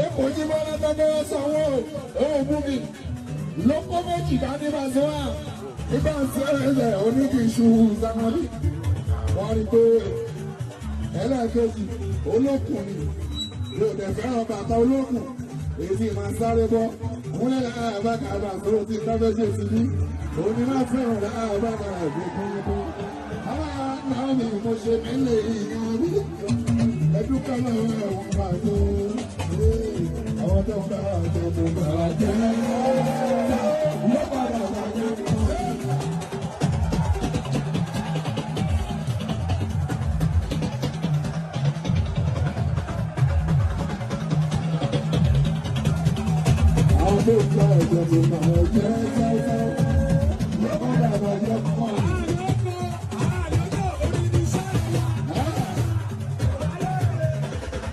Lẹ́kọ̀ọ́ jí bọ́lá tọ́gbẹ́ sanwó owó búkì. Lọ́kọ́ méjì dání Pasuma. Nígbà tí ẹ̀rẹ̀ oníkìṣu Sanwó-Olú. Wọ́n rí pé ẹlẹ́ẹ̀kejì olókùn ni. Yóò dẹ̀ fẹ́ràn bàtà olókùn. Èyí tí màá sáré bọ́. Kúnlẹ̀ láàbàkà Pasuma ti tọ́fẹ́ ṣe ti bí. Òun ni máa fẹ́ràn láàbàkà ìgbókùn. Àwọn àwọn mi mo ṣe mí lè yan bí. Ẹdúkọ́ lọ́wọ́ ẹ̀wọ̀n pàtó. Àwọn tó ń bá àjọ tó bá jẹ́. Ló padà bàjẹ́. Àwọn tó ń bá àjọ tó bá jẹ́. Ló padà bàjẹ́ fún wa.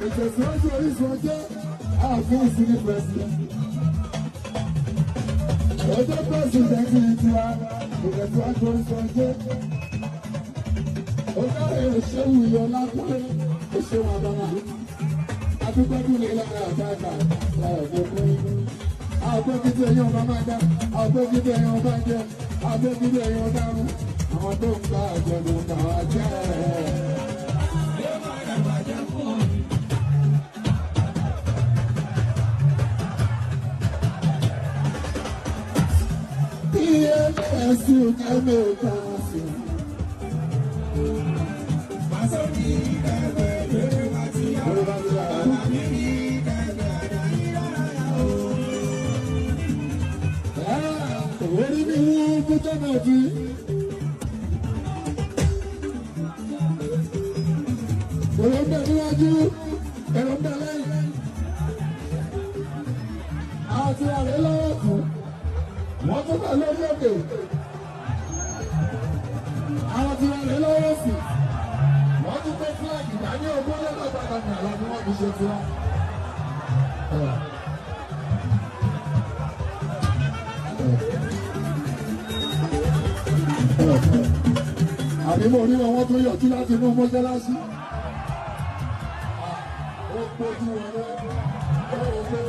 Ìtẹ̀síwájú Orísun ọjọ́ ààfin ìsinmi president. Ọjọ́ president ní tiwa ìtẹ̀síwájú Orísun ọjọ́. Ọjọ́ òṣèlú ìyọ̀ lákúlé òṣèlú àbámá. Adúgbòdú ní ìlànà àbáàkà láyọ̀ gbogbo. Àgbẹ̀gídé ẹ̀yìn ọba máa dá, àgbẹ̀gídé ẹ̀yìn ọba jẹ, àgbẹ̀gídé ẹ̀yìn ọba rún. Àwọn tó ń gba àjọ̀dún kàwá jẹ́. Ẹ̀sùn kẹ́mi kan sùn. Pàṣẹ kẹ̀kẹ́ lórí bá ti yá. Bàbá mi ní kẹ̀kẹ́ àdáyé rárá o. Orí mi wú kútọ́ náà jí. Èrò ń bẹ níwájú, èrò ń bẹ lẹ́yìn. Àti àrẹ lọ́wọ́ kù. Wọ́n tún bẹ̀ lórí òkè. Àwọn tí wọ́n lè lọ́wọ́ sí. Wọ́n tún pé fúláàgì dání ogún lọ́gbàgbà ní àlọ́ ni wọ́n fi ṣe tiwọn. Àbí mo rí wọn, wọ́n tún yọjú láti inú mọ́ṣáláṣí. Ó gbójú wọn lọ, ó rò pé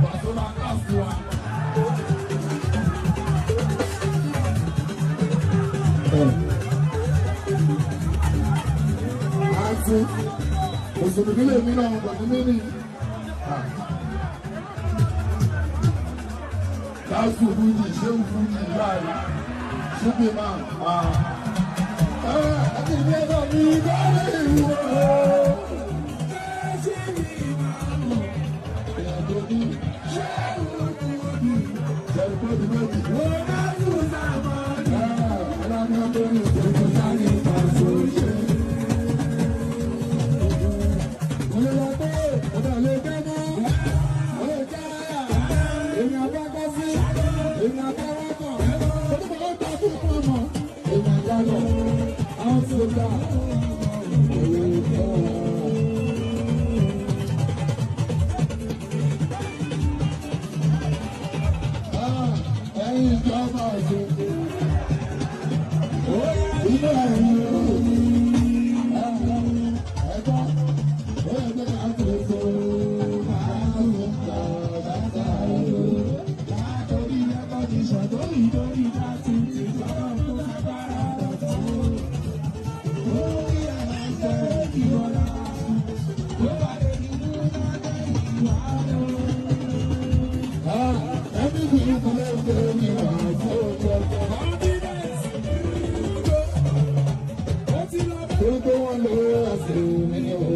Pasuma káàsì wa. Àti Mùsùlùmí lè mí náà kò ní mí ní. Káàsù fújì, ṣéwù fújì láàrin, ṣúbì máa máa. Àti ìdí ẹ̀dọ̀ mi dárí ìwọ̀. Ìyàtọ̀ ní ṣẹ́rù méjì. Alága tó ní ìṣòro sáré pàṣẹ ṣe. Mo lè lọ pé ọ̀dà lè dé mọ́. Mo lè jẹ́ àyà. Èmi àbá kọ́ sí. Èmi àbá wọ́pọ̀. Onímọ̀ ó ta fún ọmọ. Èmi àgbà lọ. Àwọn tí ó dá. Èmi ò ẹ̀yin ìjọba ọ̀sẹ̀. Ilé ẹ̀yin ẹ̀kọ́ ó yẹ kí a tó so máa ń gbà bàtà lò. Látòrí ẹ̀kọ́ ti ṣàtò ìdórí láti ti sọ̀rọ̀ tó sábàrà ọ̀tún. Orí ẹ̀ṣẹ̀ ìwọ̀lá ló wà lórí ìlú lábẹ́ ìwà lọ. Ẹni kì í kúlẹ̀ ṣe ní wàá tó jẹ. Confidence ó ti lọ bẹ́ẹ̀. Torí pé wọ́n lo ẹsẹ̀ mi ní o.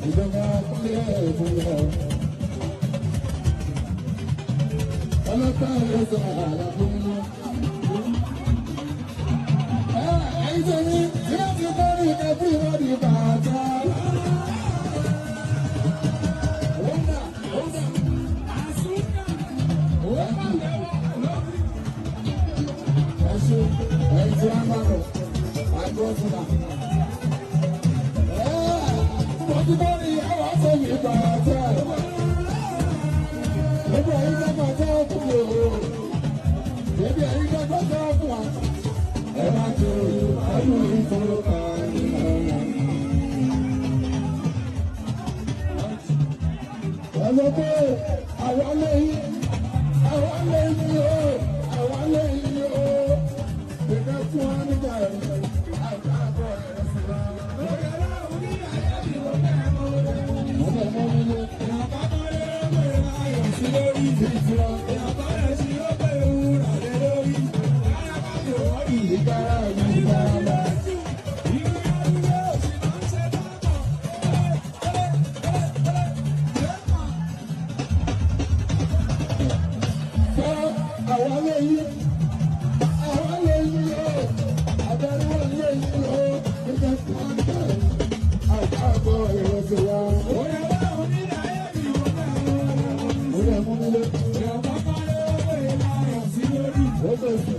Ìjọba kúlẹ̀ ìkúlẹ̀. Ọlọ́pàá ló sọ àlàfo mímọ́. Ẹ̀yin tèmi, tí wọ́n ti kọ́ ní everybody bàtà. Wọ́ndà, wọ́ndà. Àsúkà ó pàtẹ́wọ́ lórí. Ẹ ṣe ẹ̀yin tí wọ́n bá lọ, àgọ́ fúnra. Mo ti bọ́ ní àwọn àtẹ̀mí bàtà. Ebi ẹ̀yin dọ́gba tó fún mi o. Ebi ẹ̀yin dọ́gba tó fún wa. Ẹ má tó ọdún ìfowópamọ́. Ẹ̀lọ́ pé àwa lẹ́yìn, àwa lẹ́yìn o, àwa lẹ́yìn o. Bẹ̀rẹ̀ fún wa nígbà rẹ̀, àgbàgbọ́ rẹ̀ sí wa. Ọmọ ọmọ mi ló ti tura ìgbára mi ìgbára mi. Fọ́ àwa lẹ́yìn, àwa lẹ́yìn o, àbẹ̀rẹ̀ lẹ́yìn o. Bẹ̀rẹ̀ fún wa nígbà rẹ̀, àgbàgbọ́ rẹ̀ sí wa. Orí ẹ̀mú mi lé, ó bẹ̀ sí.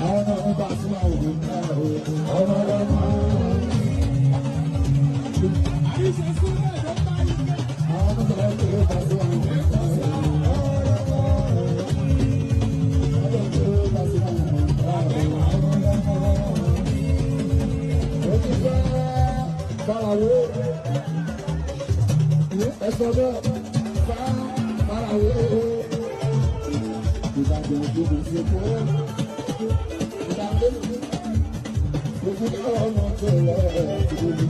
Àwọn náà ń bá fún àwọn òbí náà o, ọmọ ọlọ́mọ. Àwọn náà sọ̀rọ̀ pé ó bá fún àwọn òbí náà o, ọmọ ọlọ́mọ. Àwọn náà bá fún àwọn òbí náà o, ọmọ ọlọ́mọ. Ó ti fẹ́ farawé. Ẹ sọ bẹ́ẹ̀ fá farawé. Ìbàdàn tó kò ṣe kó. Ìbàdàn tó kò ṣe ọmọ tó lọ ìdílé.